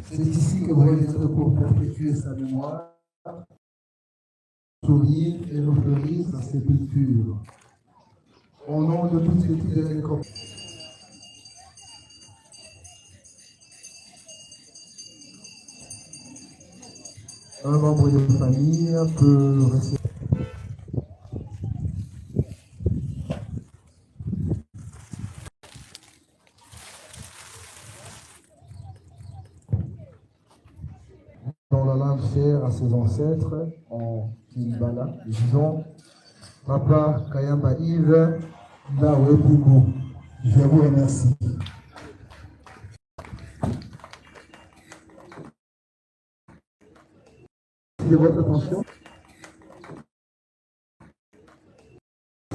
C'est ici que vous reviendrez pour perpétuer sa mémoire, sourire et refleurir sa sépulture. Au nom de toute l'équipe de l'école. Un membre de famille peut rester. Dans la langue chère à ses ancêtres, en Kimbala, disons, Papa Kayamba Yves Ndawe Je vous remercie. de votre attention.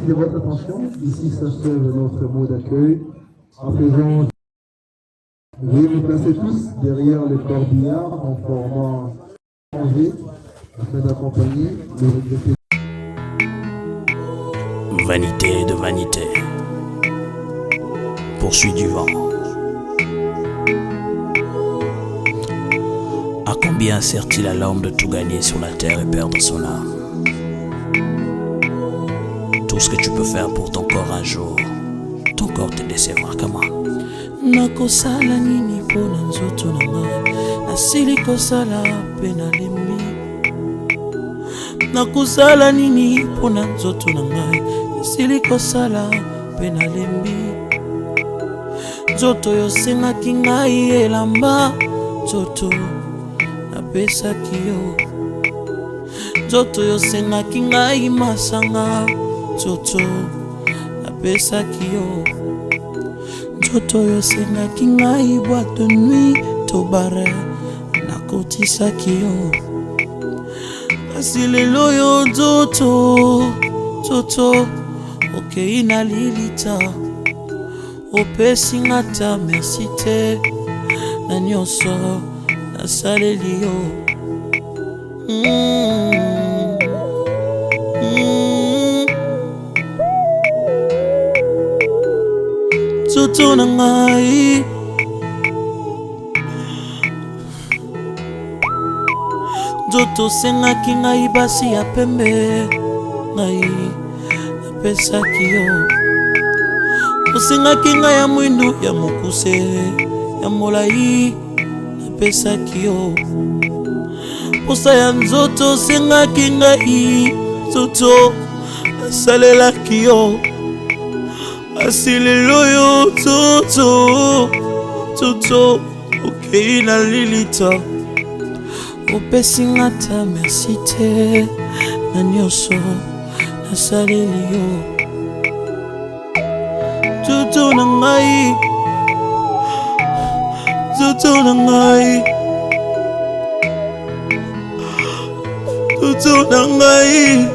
de votre attention. Ici s'achève notre mot d'accueil en faisant. Veuillez vous placer tous derrière le corbillard en formant un V afin d'accompagner le regretté. Vanité de vanité. Poursuit du vent. À combien sert-il à l'homme de tout gagner sur la terre et perdre son âme Tout ce que tu peux faire pour ton corps un jour, ton corps te décevra. Comment nakosala nini mpo na nzoto na ngai nasili kosala mpe nalembi nakosala nini mpo na nzoto na ngai nasili kosala mpe nalembi nzoto oyo osengaki ngai elamba nzoto napesaki yo nzoto oyo osengaki ngai masanga nzoto napesaki yo nzoto oyo osengaki ngai boîte de nuit to bare nakotisaki yo kasi lelo oyo nzoto nzoto okei na lilita opesi nga ta merci te na nyonso nasaleli yo mm. Mm. nzoto na ngai nzoto osengaki ngai basi ya pembe ngai napesaki yo osengaki ngai ya mwindu ya mokuse ya molai napesaki yo posa ya nzoto osengaki ngai nzoto nasalelaki yo kasi lelo yo nzoto nzoto okei na lilita opesi nga ta merci te na nyonso nasaleli yo nzoto na ngai nzoto na ngai nzoto na ngai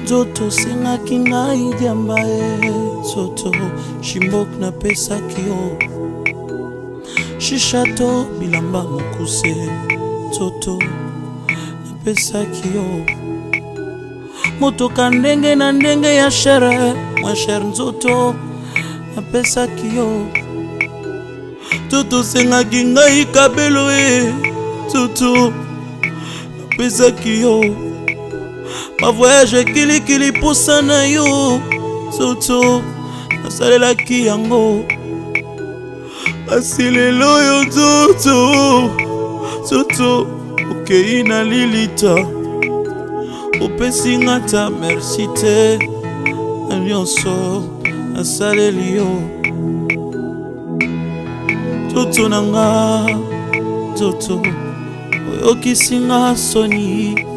nzoto osengaki ngai diamba e nzoto shimbok napesaki yo shisha to bilamba mokuse nzoto napesaki yo motoka ndenge na ndenge ya shere moins cher nzoto napesaki yo nzoto osengaki ngai kabelo e nzoto napesaki yo bavoyage kilikili mposa na yo nzoto nasalelaki yango kasi lelo oyo nzoto nzoto okei na lilita opesi nga ta merci te na nyonso nasaleli yo nzoto na nga nzoto oyokisi nga soni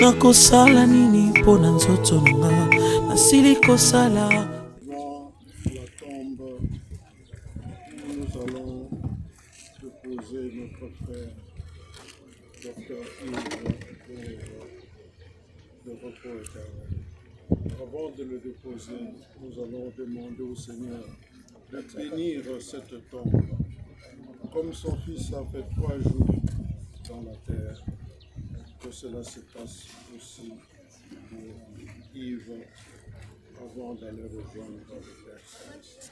nakosala nini mpo na nzoto na nga nasili kosala La tombe où nous allons déposer notre frère, Dr Yves pour le repos éternel. Avant de le déposer, nous allons demander au Seigneur de bénir cette tombe. Comme son fils a fait trois jours dans la terre, que cela se passe aussi Yves avant d'aller rejoindre le Père Céleste.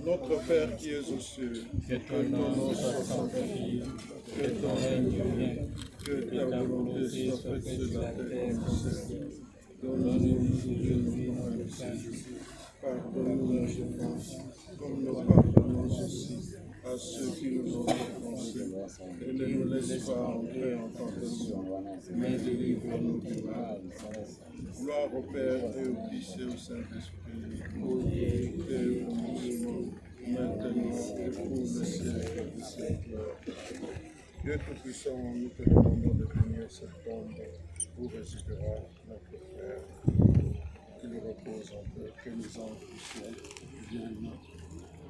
Notre Père qui es aux cieux, que ton nom soit sanctifié, que ton règne vienne, que ta volonté soit faite sur la terre comme au ciel. Donne-nous aujourd'hui notre pain du jour. Pardonne-nous nos offenses, comme nous pardonnons aussi à ceux qui nous ont offensés. Et ne nous laisse pas entrer en tentation, mais délivre-nous du mal. Gloire au Père et au Fils et au Saint-Esprit, et au commencement, maintenant et pour le siècle des siècles. Dieu Tout-Puissant, nous te demandons de bénir cette tombe où résidera notre frère, qu'il repose en paix, que les anges du ciel viennent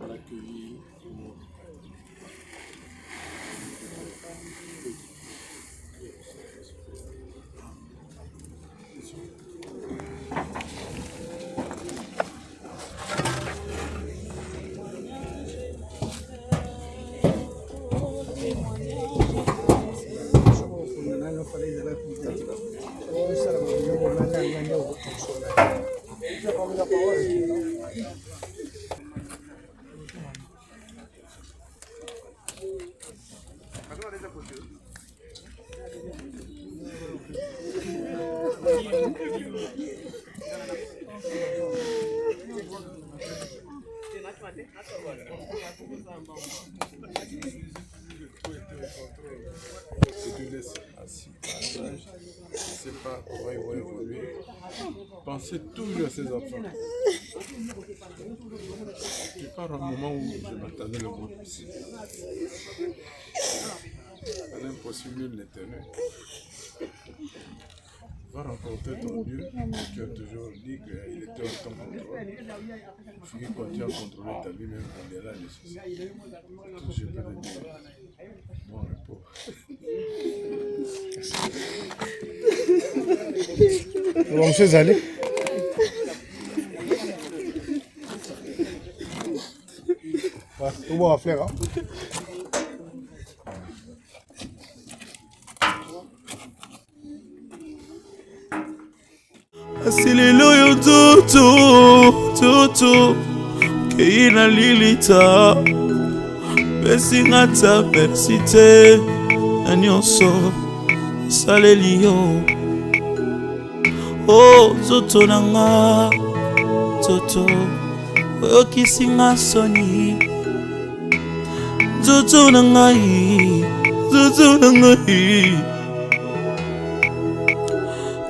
l'accueillir au Je ne sais pas comment ils vont évoluer. Pensez toujours à ces enfants. Tu pars un moment où je m'attendais le moins possible. À l'impossible, nul n'est tenu. Va rencontrer ton Dieu. Tu as toujours dit qu'il était en ton contrôle. Il faut qu'il continue à contrôler ta vie même au-delà de ceci. Tout ce que je peux te dire. Bon repos. Bon, monsieur Zali. Ouais, tout bon à faire, hein. Kasi lelo yo nzoto nzoto kei na lilita pesi nga ta merci te na nyonso esaleli yo o oh, nzoto na nga nzoto oyokisi nga soni nzoto na ngai nzoto na ngai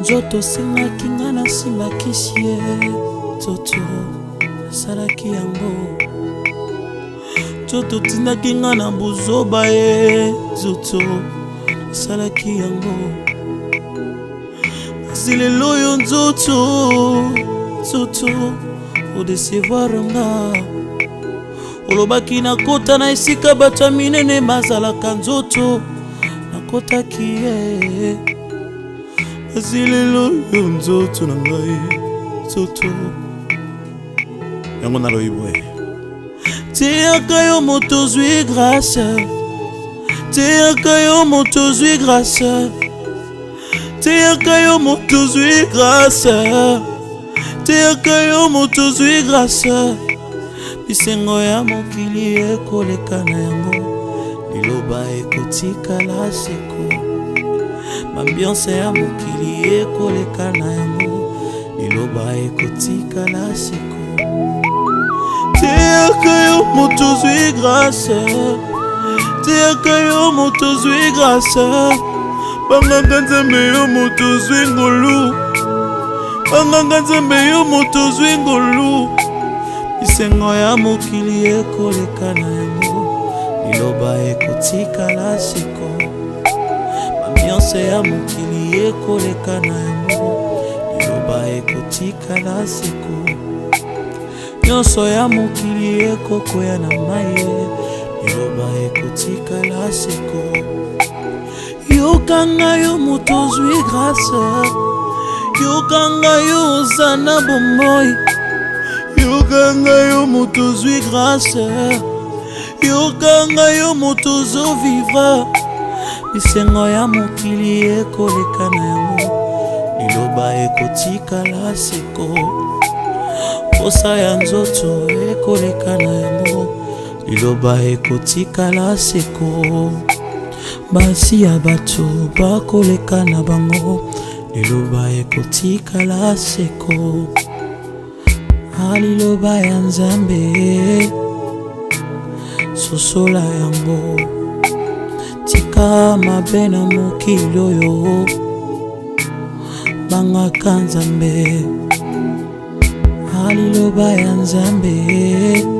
nzoto osengaki nga nasimbakisi ye nzoto nasalaki yango nzoto otindaki nga na buzoba ye nzoto nasalaki yango kasi lelo oyo nzoto nzoto odecevoir nga olobaki nakota na esika bato ya minene bazalaka nzoto nakotaki ye kasi lelo yo nzoto na ngai nzoto yango nalobi boye teyaka yo moto ozwi grâce teyaka yo moto ozwi grâce teyaka yo moto ozwi grâce teyaka yo moto ozwi grâce bisengo ya mokili ekoleka na yango liloba ekotikala seko bambianse ya mokili ekoleka na yango liloba ekotikala seko teyaka yo moto ozwi grâce teyaka yo moto ozwi grâce banganga nzambe yo moto ozwi ngolu banganga nzambe yo moto ozwi ngolu bisengo ya mokili ekoleka na yango liloba ekotikala seko bambianse ya mokili ekoleka na yango liloba ekotikala seko nyonso ya mokili ekokwea na mai liloba ekotikala seko yokanga yo moto ozwi grâce yokanga yo oza na bomoi yokanga yo moto ozwi grâce yokanga yo moto ozovivre bisengo ya mokili ekoleka na yango. Liloba ekotikala seko. Posa ya nzoto ekoleka na yango. Liloba ekotikala seko. Basi ya bato bakoleka na bango. Liloba ekotikala seko. Ah, liloba ya Nzambe, sosola yango. Tika mabe na mokili oyo, bangaka Nzambe. Ah, liloba ya Nzambe.